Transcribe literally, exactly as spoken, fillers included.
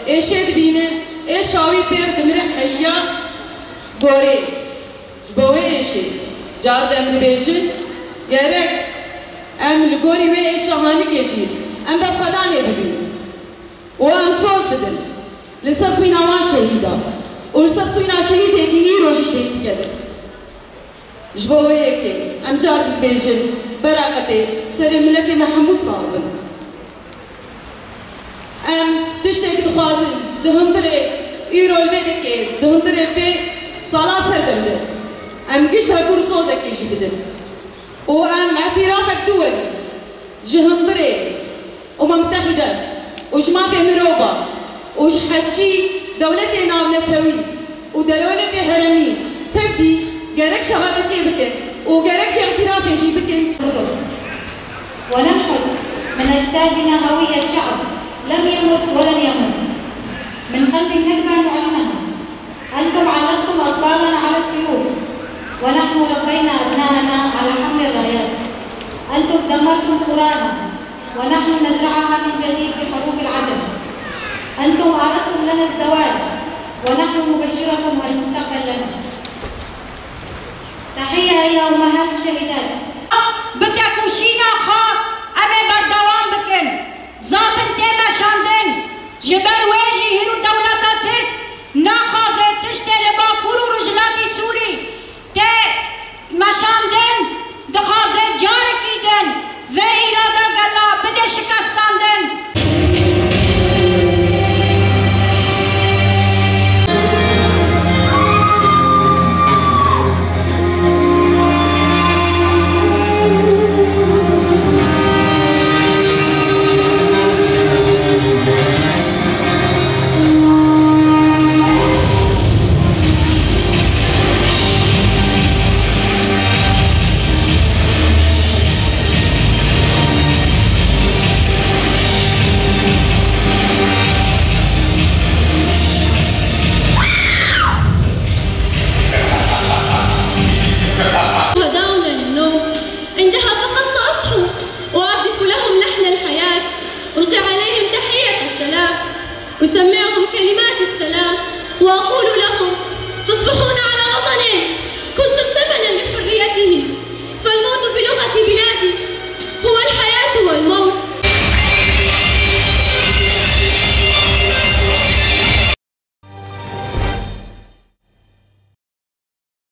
Êşê dibîne, êşa wî pêr dimire heya gorê. Ji bo wê êşê, car dem dibêjin, gerek em li gorî wê êşa hanikê jî em berxwedanê bibînin û em soz bidin li ser xwîna wan şehîda û li ser xwîna şehîdê dî îro jî şehîd dikevin. Ji bo wê yekê em car dibêjin, bereqetê serê miletê me hemû sar bin. Em tiştek dixwazin di hundirê îro li vê dikê, di hundirê vê sala serdem de em giş bi hev dû sozekê jî bidin û em îtirafek duwerî ji hundirê Umem Mutehîde û ji mafê mirova û ji heçî dewletê navnetewî û dewletê herêmî tevdî gerek şehadetê bikin û gerek jî îtirafê jî bikin. وننحت من أجسادنا هوية شعب لم يمت ولن يموت. من قلب النكبة نعلنها. أنتم علقتم أطفالنا على السيوف، ونحن ربينا أبناءنا على حمل الرايات. أنتم دمرتم قرانا، ونحن نزرعها من جديد بحروف العدل. أنتم أعرضتم لنا الزواج، ونحن نبشركم المستقبل لنا. تحية إلى أمهات الشهيدات. Bi tekoşîna xwe em ê berdewam bikin. Zaten tê meşandin. Ji ber wê jî hîro dewleta Tirk naxwaze tiştê li Bakur û Rojhilatê Sûrî tê meşandin, dixwaze carekî din vê îrada gela bide şikestandin. شهداؤنا للنوم، عندها فقط سأصحو وأعزف لهم لحن الحياة، ألقي عليهم تحية السلام، أسمعهم كلمات السلام، وأقول